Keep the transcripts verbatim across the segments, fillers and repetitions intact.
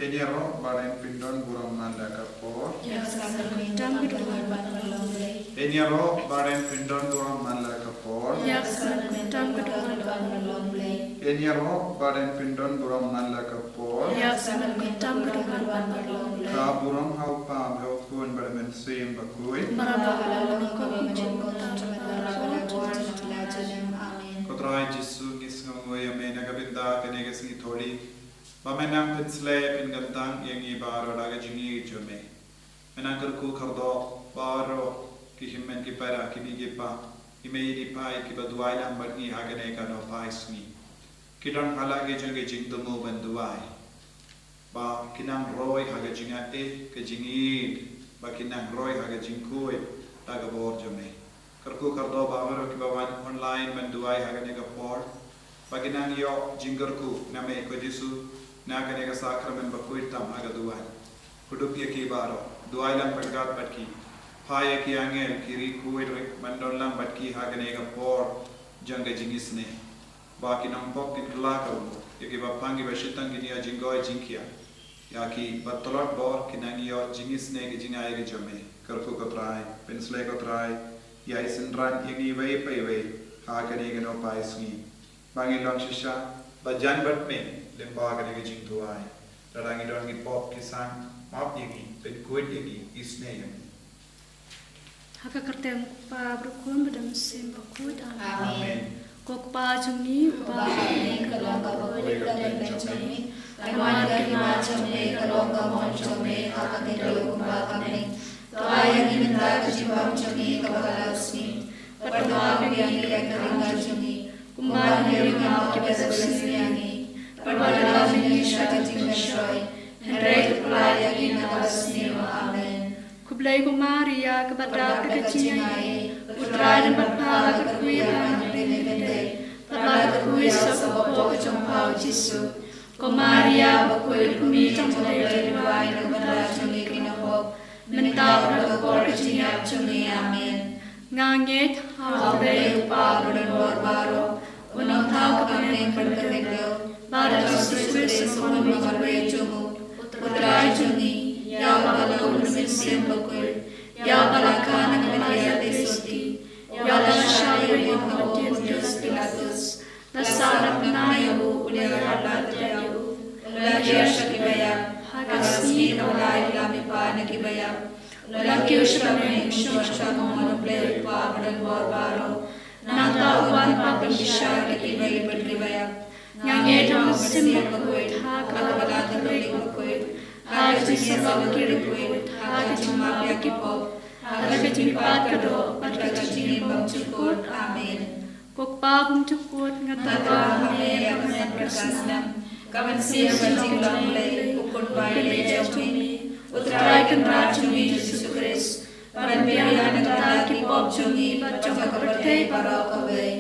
Ïaroh ba ren pyndon burom man la ka por. Ïa ka sngewthuh tam ka duwai ban ban long Blei. Ïaroh ba ren pyndon burom man la ka por. Ïa ka sngewthuh tam ka duwai ban ban long Blei. Ïaroh ba ren pyndon burom man la ka por. Ïa ka sngewthuh tam ka duwai ban ban long Blei. Ka burom ha u Kpa bad ha u Khun bad ha u Mynsiem Bakhuid. Markhmat ha la ka long kaba mynjur kumta, mynta bad ha la ka wan, ha la ka wan. Amen. Ko Trai Jisu, ngi sngewnguh ïa me na ka bynta kane ka sngi Thylli. Ba me nang pynsleh pynkyntang ïa ngi baroh da ka jingïeit jong me. Me nang kyrkhu kyrdoh baroh ki hynmen ki para, ki mei ki pa, ki mei ki pa kiba duwai lang bad ngi ha kane ka nohpai sngi. Ki don ha la ki jong ki jingthmu ban duwai. Ba ki nang roi ha ka jingaiei, ka jingïeit, ba ki nang roi ha ka jingkhuid da ka bor jong me. Kyrkhu kyrdoh baroh kiba wan online ban duwai ha kane ka por. Ba ki nang ïoh jingkyrkhu na me ko Jisu, na kane ka sakramen bakhuid tam ha ka duwan. Kdup ïa ki baroh, duwai lang ryngkat bad ki. Phah ïa ki angel, ki riewkhuid ruh ban don lang bad ki ha kane ka por jong ka jingisynei. Ba ki nongpop kin kylla ka rukom ïa kiba pang kiba shitang, kin ïoh jingkhuid jingkhuid. Ïa kiba tlot bor kin nang ïoh jingisynei ka jingai ka jong me. Kyrkhu ko Trai, pynsleh ko Trai ïa i synran ïa ngi iwei pa iwei ha kane ka nohpai sngi. Ba ngin long shisha ba jan bad me lyngba kane ka jingduwai. Lada ngi don ki pop ki sngewmap ïa ngi, pynkhuid ïa ngi, isynei ïa ngi. Ha ka kyrteng u Kpa bad u Khun bad u Mynsiem Bakhuid. Amen. Amen. Ko Kpa jong ngi uba ha bneng, ka long kaba khuid ka kyrteng jong me. Kan wan ka hima jong me, ka long ka mon jong me ha ka khyndew kumba ha bneng. To ai ïa ngi mynta ka jingbam jong ngi kaba ha la ka sngi. Bad to map ïa ngi ïa ki riewkhuid jong ngi, kumba ngi riewkhuid ïa kiba sngewsih ïa ngi. Bad wat ïalam ïa ngi sha ka jingpynshoi, hynrei to pyllait ïa ngi na kaba sniew. Amen. Khublei ko Maria, kaba dap da ka jingaiei, u Trai u don bad pha, la kyrkhu ïa pha na ki kynthei, bad la kyrkhu ïa u kpoh ka jong pha u Jisu. Ko Maria bakhuid, kyrkhu ïa ngi, to ngin duwai na ka bynta jong ngi ki nongpop, mynta bad ha ka por ka jingïap jong ngi. Amen. Nga ngeit ha U Blei U Kpa badonbor baroh, U Nongthaw kaba bneng bad ka khyndew, bad ha U Jisu Khrist U Khun ba marwei jong U, U Trai jong ngi, ïa uba la ïoh da U Mynsiem Bakhuid, ïa uba la kha na ka Maria Theisotti, ïa uba la shah ïa ka ïing ha u Pontius Pilatus, la sah na bnai ïa u, u la ïaid, la thied ïa u, u la jia sha kiba ïap, ha ka sngi kaba lai u la mihpat na kiba ïap, u la kiew sha ka bneng, u shong sha ka mon U Blei U Kpa badonbor baroh. Nangta u wan ban pynbishar ïa kiba ïeit bad kiba ïap. Nga ngeit ha U Mynsiem Bakhuid, ha ka Balang Katholik bakhuid, ha ka jingïasyllok ki riewkhuid, ha ka jingmap ïa ki pop, ha ka jingmihpat ka doh, bad ha ka jingim bymjukut. Amen. Ko Kpa bymjukut, nga tyrwa ha me ïa ka met bad ka snam, ka mynsiem bad jinglong Blei, U Khun ba ïeit jong me, U Trai Kynrad jong ngi Jisu Khrist, ban pynbiang na ka bynta ki pop jong ngi bad jong ka pyrthei baroh kawei.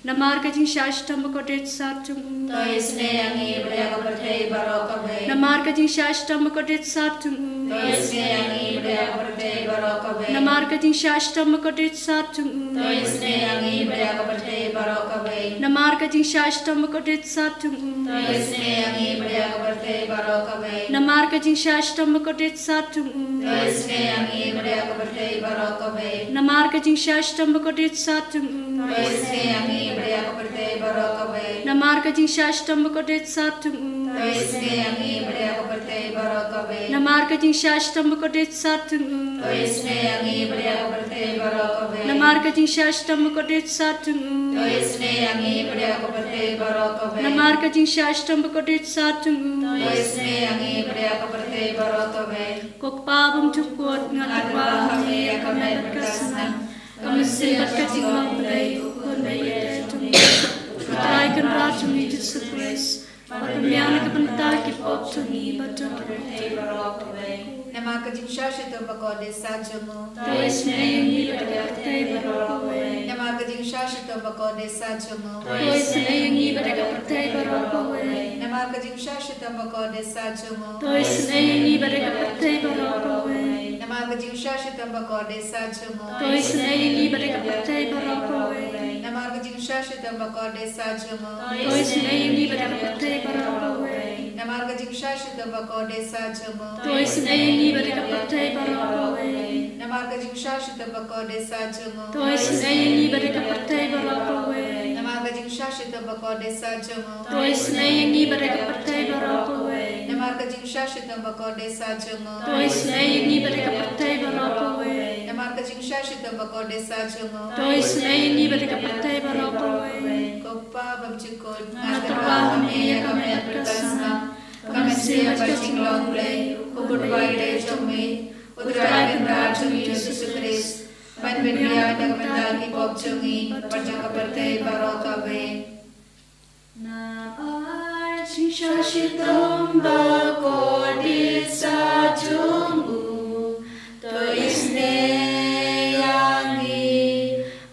Namar ka jingshah shitom bakordit sat jong u, to isynei ïa ngi bad ïa ka pyrthei baroh kawei. Namar ka jingshah shitom bakordit sat jong u, to isynei ïa ngi bad ïa ka pyrthei baroh kawei. Namar ka jingshah shitom bakordit sat jong u, to isynei ïa ngi bad ïa ka pyrthei baroh kawei. Namar ka jingshah shitom bakordit sat jong u, to isynei ïa ngi bad ïa ka pyrthei baroh kawei. Namar ka jingshah shitom bakordit sat jong u, to isynei ïa ngi bad ïa ka pyrthei baroh kawei. Namar ka jingshah shitom bakordit sat jong u, to isynei ïa ngi bad ïa ka pyrthei baroh kawei. Namar ka jingshah shitom bakordit sat jong u, to isynei ïa ngi bad ïa ka pyrthei baroh kawei. Namar ka jingshah shitom bakordit sat jong u, to isynei ïa ngi bad ïa ka pyrthei baroh kawei. Namar ka jingshah shitom bakordit sat jong u, to isynei ïa ngi bad ïa ka pyrthei baroh kawei. Namar ka jingshah shitom bakordit sat jong u, to isynei ïa ngi bad ïa ka pyrthei baroh kawei. Ko Kpa bymjukut, nga tyrwa ha me ïa ka met bad ka snam, ka mynsiem bad ka jinglong Blei, U Khun ba ïeit jong me, U Trai Kynrad jong ngi Jisu Khrist, ban pynbiang na ka bynta ki pop jong ngi bad jong ka pyrthei baroh kawei. Namar ka jingshah shitom bakordit sat jong u, to isynei ïa ngi bad ïa ka pyrthei baroh kawei. Namar ka jingshah shitom bakordit sat jong u, to isynei ïa ngi bad ïa ka pyrthei baroh kawei. Namar ka jingshah shitom bakordit sat jong u, to isynei ïa ngi bad ïa ka pyrthei baroh kawei. Namar ka jingshah shitom bakordit sat jong u, to isynei ïa ngi bad ïa ka pyrthei baroh kawei. Namar ka jingshah shitom bakordit sat jong u, to isynei ïa ngi bad ïa ka pyrthei baroh kawei. Namar ka jingshah shitom bakordit sah jong u. To isynei ïa ngi bad ïa ka pyrthei baroh kawei. Namar ka jingshah shitom bakordit sah jong u. To isynei ïa ngi bad ïa ka pyrthei baroh kawei. Namar ka jingshah shitom bakordit sah jong u. To isynei ïa ngi bad ïa ka pyrthei baroh kawei. Namar ka jingshah shitom bakordit sah jong u. To isynei ïa ngi bad ïa ka pyrthei baroh kawei. Namar ka jingshah shitom bakordit sah jong u. To isynei ïa ngi bad ïa ka pyrthei baroh kawei. Ko Pa bymjukut, nga tyrwa ha me ïa ka met bad ka snam, ka mynsiem bad ka jinglong Blei, u khun baïdei jong me, u Trai Kynrad jong ngi u Jisu Khrist, ban pynbiang na ka bynta ki pop jong ngi bad jong ka pyrthei baroh kawei. Namar jingshah shitom bakordit sah jong u, to isynei ïa ngi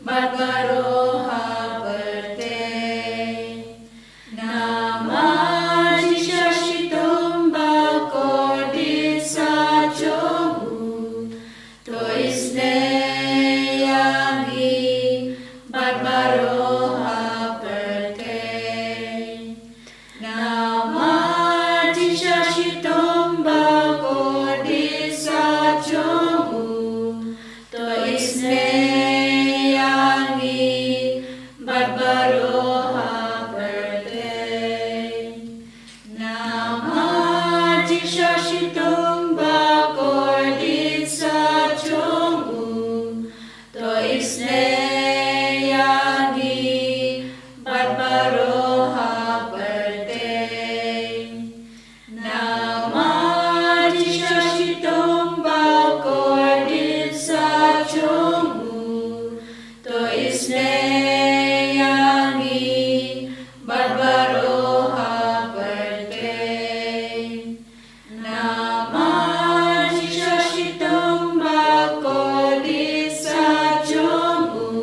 bad baroh ha pyrthei. Namar jingshah shitom bakordit sah jong u, to isynei ïa ngi bad baroh ha pyrthei. Namar jingshah shitom bakordit sah jong u, to isynei ïa ngi bad baroh ha pyrthei. Namar jingshah shitom bakordit sah jong u, to isynei ïa ngi bad baroh ha pyrthei. Namar jingshah shitom bakordit sah jong u, to isynei ïa ngi bad baroh ha pyrthei. Namar jingshah shitom bakordit sah jong u,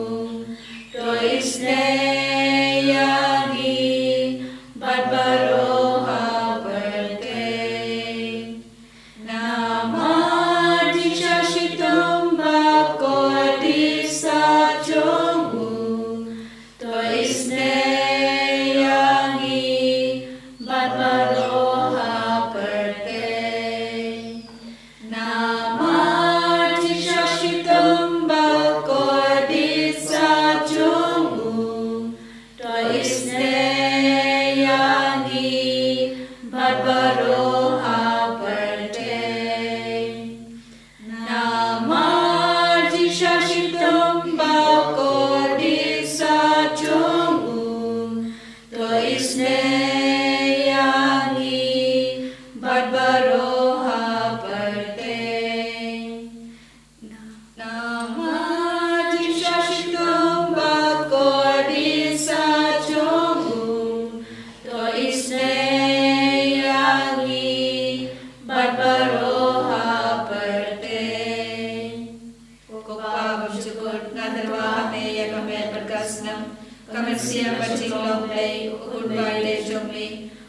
to isynei ïa ngi bad baroh ha pyrthei. Namar jingshah shitom bakordit sah jong u, to isynei ïa ngi bad baroh ha pyrthei. Namar jingshah shitom bakordit sah jong u, to isynei ïa ngi bad baroh ha pyrthei. Namar jingshah shitom bakordit sah jong u, to isynei ïa ngi bad baroh ha pyrthei. Namar jingshah shitom bakordit sah jong u, to isynei ïa ngi bad baroh ha pyrthei. Ko Pa bymjukut, nga tyrwa ha me ïa ka met bad ka snam, ka mynsiem bad jinglong Blei, u khun baïdei jong me,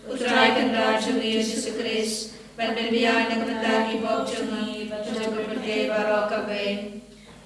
u Trai Kynrad jong ngi u Jisu Khrist, ban pynbiang na ka bynta ki pop jong ngi bad jong ka pyrthei baroh kawei.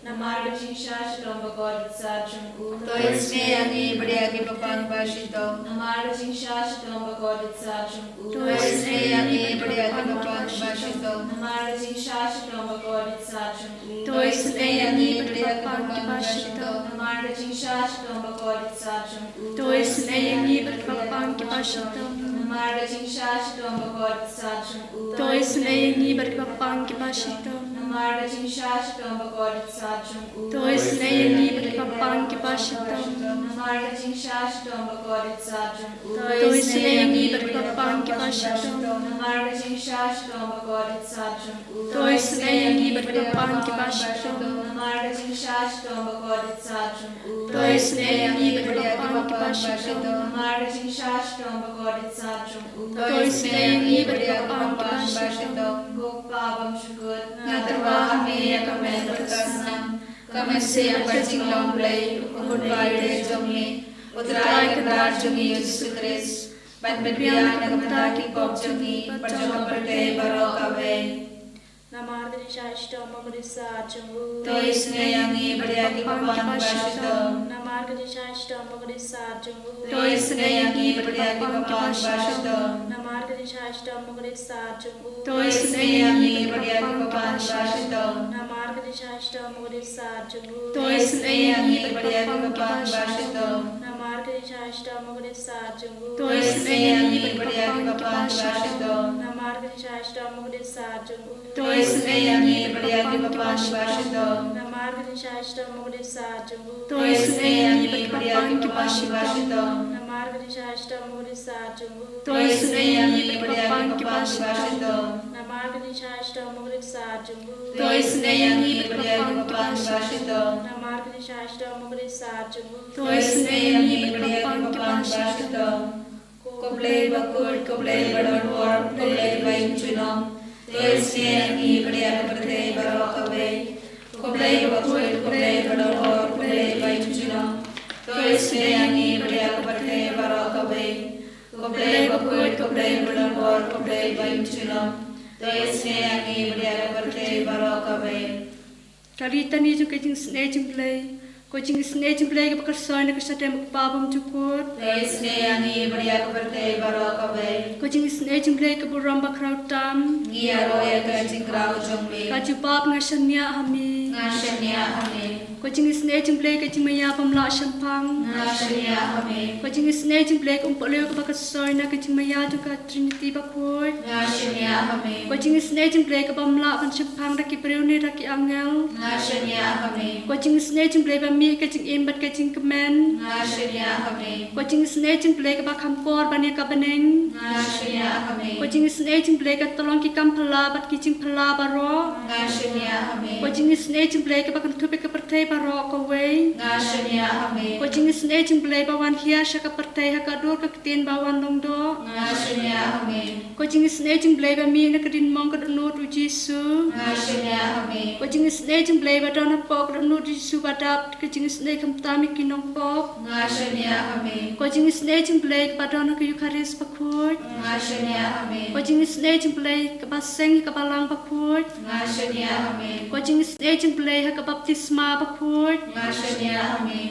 Namar ka jingshah shitom bakordit sah jong u, to isynei ïa ngi bad ïa ki paidbah shitom. Namar ka jingshah shitom bakordit sah jong u, to isynei ïa ngi bad ïa ki paidbah shitom. Namar ka jingshah shitom bakordit sah jong u, to isynei ïa ngi bad ïa ki paidbah shitom. Namar ka jingshah shitom bakordit sah jong u, to isynei ïa ngi bad ïa ki paidbah shitom. Namar ka jingshah shitom bakordit sah jong u, to isynei ïa ngi bad ïa ki paidbah shitom. Namar ka jingshah shitom bakordit sah jong u, to isynei ïa ngi bad ïa ki paidbah shitom. Namar ka jingshah shitom bakordit sah jong u, to isynei ïa ngi bad ïa ki paidbah shitom. Namar ka jingshah shitom bakordit sah jong u, to isynei ïa ngi bad ïa ki paidbah shitom. Namar ka jingshah shitom bakordit sah jong u, to isynei ïa ngi bad ïa ki paidbah shitom. Namar ka jingshah shitom bakordit sah jong u, to isynei ïa ngi bad ïa ki paidbah shitom. Ko Pa bymjukut, nga tyrwa ha me ïa ka met bad ka snam, ka mynsiem bad ka jinglong Blei, u khun baïdei jong me, u Trai Kynrad jong ngi u Jisu Khrist, ban pynbiang na ka bynta ki pop jong ngi bad jong ka pyrthei baroh kawei. Namar ka jingshaishitom bad ka jingsat jong u. To isynei ïa ngi bad ïa ki kyrpang kiba shitom. Namar ka jingshaishitom bad ka jingsat jong u. To isynei ïa ngi bad ïa ki kyrpang kiba shitom. Namar ka jingshaishitom bad ka jingsat jong u. To isynei ïa ngi bad ïa ki kyrpang kiba shitom. Namar ka jingshaishitom bad ka jingsat jong u. To isynei ïa ngi bad ïa ki kyrpang kiba shitom. Namar ka jingshaishitom bad ka jingsat jong u. To isynei ïa ngi bad ïa ki kyrpang kiba shitom. Namar ka jingshaishitom bad ka jingsat jong u. To isynei ïa ngi bad ïa ki kyrpang kiba shitom. Namar ka jingshaishitom bad ka jingsat jong u. To isynei ïa ngi bad ïa ki kyrpang kiba shitom. Namar ka jingshaishitom bad ka jingsat jong u. To isynei ïa ngi bad ïa ki kyrpang kiba shitom. Namar ka jingshaishitom bad ka jingsat jong u. To isynei ïa ngi bad ïa ki kyrpang kiba shitom. Namar ka jingshaishitom bad ka jingsat jong u. To isynei ïa ngi bad ïa ki kyrpang kiba shitom. Ko Blei bakhuid, ko Blei badonbor, ko Blei ba im junom. To isynei ïa ngi bad ïa ka pyrthei baroh kawei. Ko Blei bakhuid, ko Blei badonbor, ko Blei ba im junom. To isynei ïa ngi bad ïa ka pyrthei baroh kawei. Ko Blei bakhuid, ko Blei badonbor, ko Blei ba im junom. To isynei ïa ngi bad ïa ka pyrthei baroh kawei. Ka ri tani jong ka jingisynei jong U Blei. Ko jingisynei jong U Blei kaba kyrshoi na ka shadem u Kpa bymjukut. To isynei ïa ngi bad ïa ka pyrthei baroh kawei. Ko jingisynei jong U Blei ka burom bakhraw tam. Ngi ïaroh ïa ka jingkhraw jong me. Ka jubab nga shaniah ha me. Nga shaniah ha me. Ko jingisynei jong U Blei ka jingmaïa bym lah shemphang. Nga shaniah ha me. Ko jingisynei jong U Blei ka umpohliew kaba kyrshoi na ka jingmaïa jong ka Trinity bakhuid. Nga shaniah ha me. Ko jingisynei jong U Blei kaba ym lah ban shemphang da ki briew ne da ki angel. Nga shaniah ha me. Ko jingisynei jong U Blei ba mih ka jingim bad ka jingkmen. Nga shaniah ha me. Ko jingisynei jong U Blei kaba kham kor ban ïa ka bneng. Nga shaniah ha me. Ko jingisynei jong U Blei ka tyllong ki kam phylla bad ki jingphylla baroh. Nga shaniah ha me. Ko jingisynei jong U Blei kaba kynthup ïa ka pyrthei baroh kawei. Nga shaniah ha me. Ko jingisynei jong U Blei ba wan hiar sha ka pyrthei ha ka dur ka ktien ba wan long doh. Nga shaniah ha me. Ko jingisynei jong U Blei ba mih na ka diengmong ka dohnud u Jisu. Nga shaniah ha me. Ko jingisynei jong U Blei ba don hapoh ka dohnud u Jisu ba dap, ka jingisynei khamtam ïa ki nongpop. Nga shaniah ha me. Ko jingisynei jong U Blei kaba don ha ka Eukharist bakhuid. Nga shaniah ha me. Ko jingisynei jong U Blei kaba seng ïa ka balang bakhuid. Nga shaniah ha me. Ko jingisynei jong U Blei ha ka baptisma bakhuid. Nga shaniah ha me.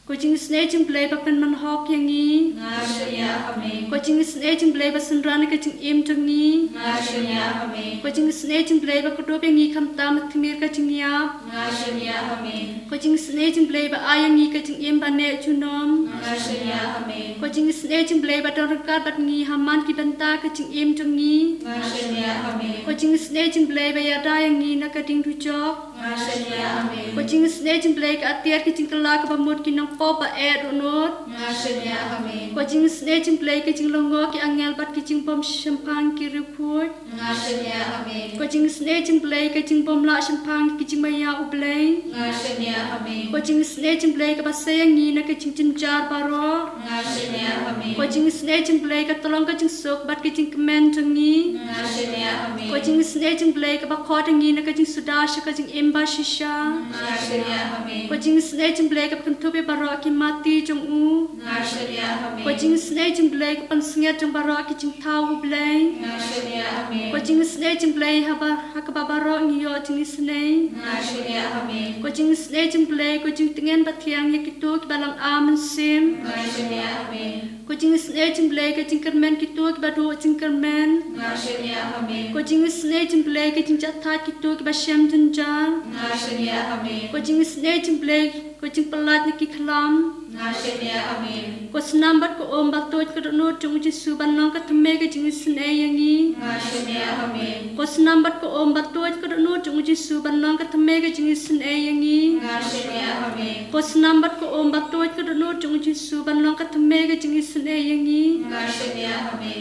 Ko jingisynei jong U Blei ba pynman hok ïa ngi. Nga shaniah ha me. Ko jingisynei jong U Blei ba synran ïa ka jingim jong ngi. Nga shaniah ha me. Ko jingisynei jong U Blei ba kdup ïa ngi khamtam ha tmier ka jingïap. Nga shaniah ha me. Ko jingisynei jong U Blei ba ai ïa ngi ka jingim ba neh junom. Nga shaniah ha me. Ko jingisynei jong U Blei ba don ryngkat bad ngi ha man ki bynta ka jingim jong ngi. Nga shaniah ha me. Ko jingisynei jong U Blei ba ïada ïa ngi na ka ding dujok. Nga shaniah ha me. Ko jingisynei jong U Blei ka atiar ka jingkylla kaba mut ki nongpop ba eh dohnud. Nga shaniah ha me. Ko jingisynei jong U Blei ka jinglyngngoh ki angel bad ki jingbym shemphang ki riewkhuid. Nga shaniah ha me. Ko jingisynei jong U Blei ka jingbym lah shemphang ki jingmaïa U Blei. Nga shaniah ha me. Ko jingisynei jong U Blei kaba sei ïa ngi na ka jingjynjar baroh. Nga shaniah ha me. Ko jingisynei jong U Blei ka tyllong ka jingsuk bad ka jingkmen jong ngi. Nga shaniah ha me. Ko jingisynei jong U Blei kaba khot ïa ngi na ka jingsuda sha ka jingim ba shisha. Nga shaniah ha me. Ko jingisynei jong U Blei kaba kynthup ïa baroh ki mati jong u. Nga shaniah ha me. Ko jingisynei jong U Blei ka pynsngiat jong baroh ki jingthaw U Blei. Nga shaniah ha me. Ko jingisynei jong U Blei haba, ha kaba baroh ngi ïoh jingisynei. Nga shaniah ha me. Ko jingisynei jong U Blei, ko jingtngen bathiang ïa kito kiba lang ar mynsiem. Nga shaniah ha me. Ko jingisynei jong U Blei ka jingkyrmen kito kiba duh jingkyrmen. Nga shaniah ha me. Ko jingisynei jong U Blei ka jingjahthait kito kiba shem jynjar. Nga shaniah ha me. Ko jingisynei jong U Blei ka jingpyllait na ki khlam. Nga shaniah ha me. Ko snam bad ka um ba tuid ka dohnud jong u Jisu ban long ka thymmei ka jingisynei ïa ngi. Nga shaniah ha me. Ko snam bad ka um ba tuid ka dohnud jong u Jisu ban long ka thymmei ka jingisynei ïa ngi. Nga shaniah ha me. Ko snam bad ka um ba tuid ka dohnud jong u Jisu ban long ka thymmei ka jingisynei ïa ngi. Nga shaniah ha me.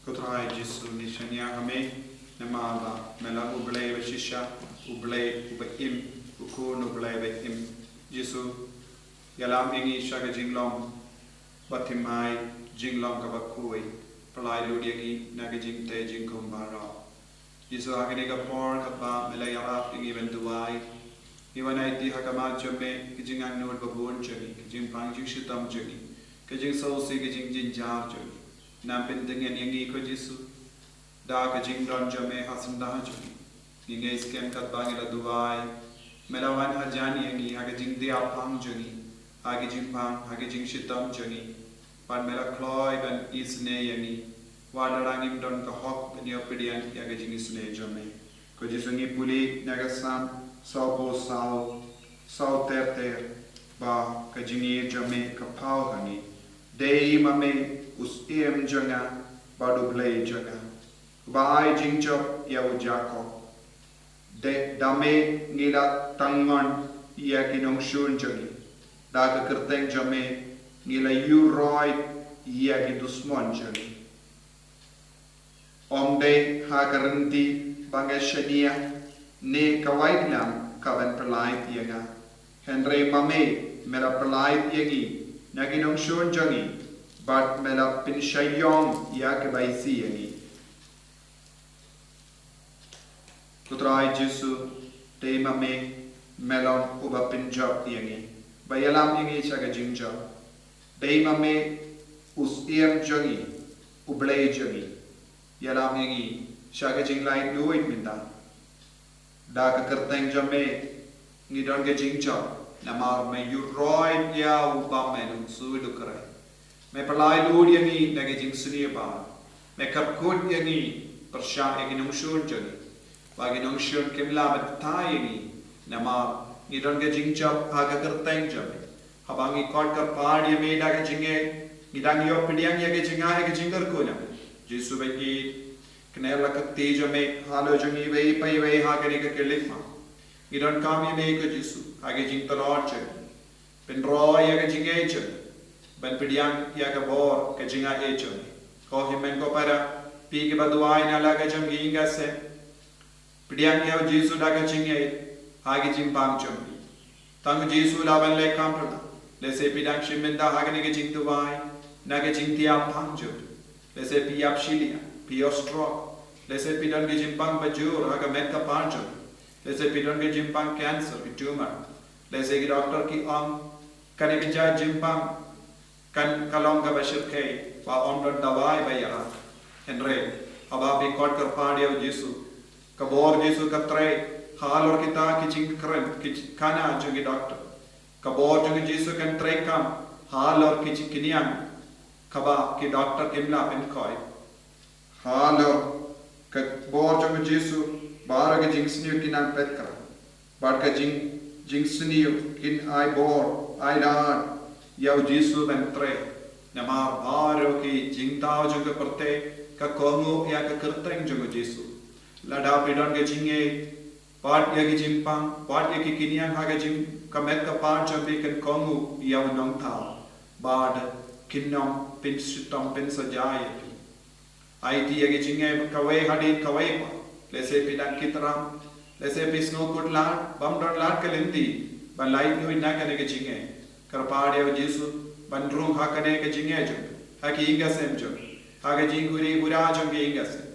Ko Trai Jisu, ngi shaniah ha me, namar ba me long U Blei ba shisha, U Blei uba im, U Khun U Blei ba im. Jisu, ïalam ïa ngi sha ka jinglong ba thymmai, jinglong kaba khuid, pynlait lut ïa ngi na ka jingtei jingkhum baroh. Jisu, ha kane ka por katba me la ïarap ïa ngi ban duwai, ngi wan aiti ha khmat jong me ka jingangnud ba bun jong ngi, ka jingpang jingshitom jong ngi, ka jingsngewsih, ka jingjynjar jong ngi. Nang pyntngen ïa ngi ko Jisu. Da ka jingdon jong me ha syndah jong ngi, ngi ngeit skhem katba ngi la duwai. Me la wan hajan ïa ngi ha ka jingthiah pang jong ngi, ha ka jingpang, ha ka jingshitom jong ngi. Bad me la kloi ban isynei ïa ngi. Wat la ngim don ka hok ban ïoh pdiang ïa ka jingisynei jong me. Ko Jisu, ngi pule na ka Salm sawphew saw, saw ter ter, ba ka jingïeit jong me ka paw ha ngi. Dei ma me u Syiem jong nga bad u Blei jong nga, uba ai jingjop ïa u Jakob. Da me ngi la tangmon ïa ki nongshun jong ngi. Da ka kyrteng jong me ngi la ïuh roi ïa ki dusmon jong ngi. Ym dei ha ka rynti ba nga shaniah ne ka waitlam ka ban pyllait ïa nga. Hynrei ma me, me la pyllait ïa ngi na ki nongshun jong ngi, bad me la pynshah ïong ïa ki baïsi ïa ngi. Ko Trai Jisu, dei ma me, me long uba pynjop ïa ngi, ba ïalam ïa ngi sha ka jingjop. Dei ma me u Syiem jong ngi, u Blei jong ngi. Ïalam ïa ngi sha ka jinglaitluid mynta. Da ka kyrteng jong me ngi don ka jingjop, namar me ïuh roi ïa u bymman, u suk, u kren. Me pyllait lut ïa ngi na ka jingsniew ba me kyrkhu ïa ngi pyrshah ïa ki nongshun jong ngi, ba ki nongshun kim lah ban thaw ïa ngi, namar ngi don ka jingjop ha ka kyrteng jong me. Haba ngi khot kyrpad ïa me da ka jingngeit, ngi dang ïoh pdiang ïa ka jingngai, ïa ka jingkyrkhu na me. Jisu ba ngi kner la ka kti jong me halor jong ngi iwei pa iwei ha kane ka khyllipmat. Ngi donkam ïa me ko Jisu ha ka jingtlot jong ngi. Pynroi ïa ka jingngeit jong ngi ban pdiang ïa ka bor ka jingaiei jong me. Ko hynmen ko para, phi kiba duwai na la ka jong ki ïing ki sem, pdiang ïa u Jisu da ka jingngeit ha ka jingpang jong phi. Tang u Jisu lah ban leh kam pyrshah. Lehse phi dang shim bynta ha kane ka jingduwai na ka jingthiah pang jong phi. Lehse phi ïap shiliang, phi ïoh stroke. Lehse phi don ka jingpang ba jur ha ka met ka par jong phi. Lehse phi don ka jingpang cancer, ka tumor. Lehse ki doktor ki ong kane ka jait jingpang kan ka long kaba shyrkhei, ba ym don dawai ba ïarap. Hynrei haba phi khot kyrpad ïa u Jisu, ka bor Jisu ka trei halor kita ki jingkren, ki jingkana jong ki doktor. Ka bor jong u Jisu kan treikam halor ki jingkynniang kaba ki doktor kim lah ban koit. Halor ka bor jong u Jisu baroh ki jingsniew ki nang pyrkhat, bad ka jing, jingsniew kin ai bor, ai lad ïa u Jisu ban trei. Namar baroh ki jingthaw jong ka pyrthei ka kohnguh ïa ka kyrteng jong u Jisu. Lada phi don ka jingngeit, pat ïa ki jingpang, pat ïa ki kynniang ha ka jing, ka met ka par jong phi kan kohnguh ïa u Nongthaw, bad kin ym pynshitom pynsaja ïa phi. Aiti ïa ki jingngeit kawei hadien kawei pat. Lehse phi dang kit ram, lehse phi sngewkhuslai, bym don lad ka lynti ban laitluid na kane ka jingngeit. Kyrpad ïa u Jisu ban rung ha kane ka jingngeit jong phi, ha ki ïing ki sem jong phi, ha ka jingkhuslai jong ki ïing ki sem.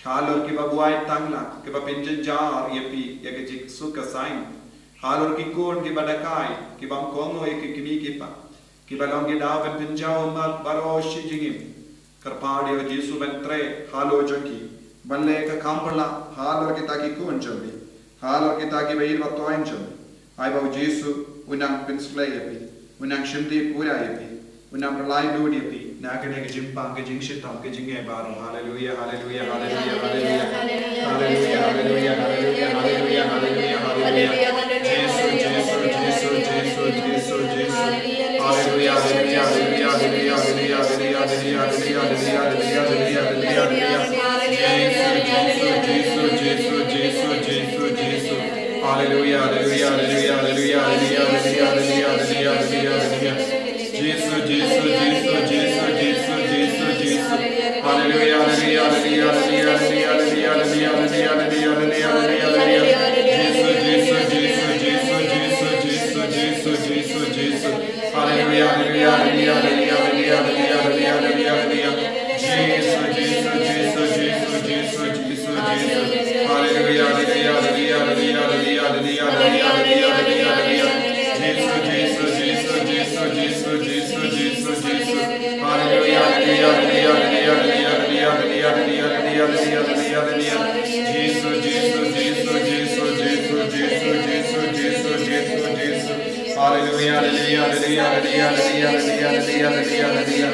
Halor kiba buaid tangla, kiba pynjynjar ïa phi ïa ka jingsuk ka saiñ. Halor ki khun kiba dakai, ki bym kohnguh ïa ki kmie ki kpa, kiba long ki daw ban pynjaw ummat baroh shi jingim. Kyrpad ïa u Jisu ban trei halor jong ki, ban leh ka kam pyrshah halor kita ki khun jong phi, halor kita kiba ïeit ba thoiñ jong phi. Ai ba u Jisu un nang pynshlei ïa phi, un nang shimti pura ïa phi, un nang pyllait lut ïa phi na kane ka jingpang, ka jingshitom, ka jingngeit baroh. Haleluia, haleluia, haleluia, haleluia. Haleluia, haleluia, haleluia, haleluia, haleluia, haleluia. Jisu, Jisu, Jisu, Jisu, Jisu, Jisu. Haleluia, haleluia, haleluia, haleluia. Jisu, Jisu, Jisu, Jisu, Jisu, Jisu. Haleluia, haleluia, haleluia, haleluia. Jisu, Jisu, Jisu, Jisu, Jisu, Jisu, Jisu. Haleluia, haleluia, haleluia, haleluia. Jisu, Jisu, Jisu, Jisu, Jisu, Jisu, Jisu, Jisu. Haleluia, haleluia, haleluia, haleluia. Jisu, Jisu, Jisu, Jisu, Jisu, Jisu. Haleluia, haleluia, haleluia, haleluia. Jisu, Jisu, Jisu, Jisu, Jisu, Jisu, Jisu. Haleluia, haleluia, haleluia, haleluia. Haleluya, haleluya, haleluya, haleluya, haleluya, haleluya.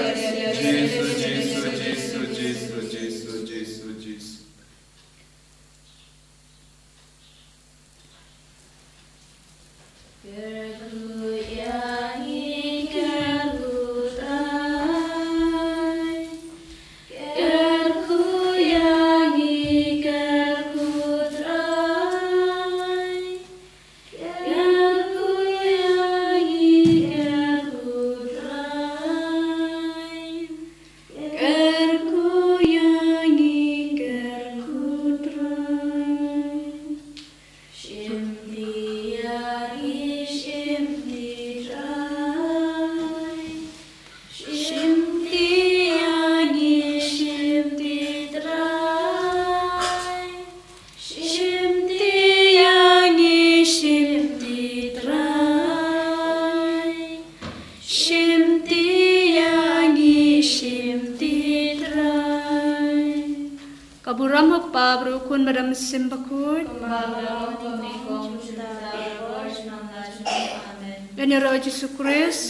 Jisu, Jisu, Jisu, Jisu, Jisu, Jisu, Jisu. Kyrkhu ïa ngi, kyrkhu Trai. Kyrkhu ïa ngi, kyrkhu Trai. Kyrkhu ïa ngi, kyrkhu Trai. Kyrkhu ïa ngi, kyrkhu Trai. Shim ti ïa ngi, shim ti Trai. Shim ti ïa ngi, shim ti Trai. Shim ti ïa ngi, shim ti Trai. Shim ti ïa ngi, shim ti Trai. Ka burom ha u Kpa bad u Khun bad u Mynsiem Bakhuid. Kumba la long, kumne, kum shynna, baroh shi nang la jong. Amen. Ïaroh Jisu Khrist.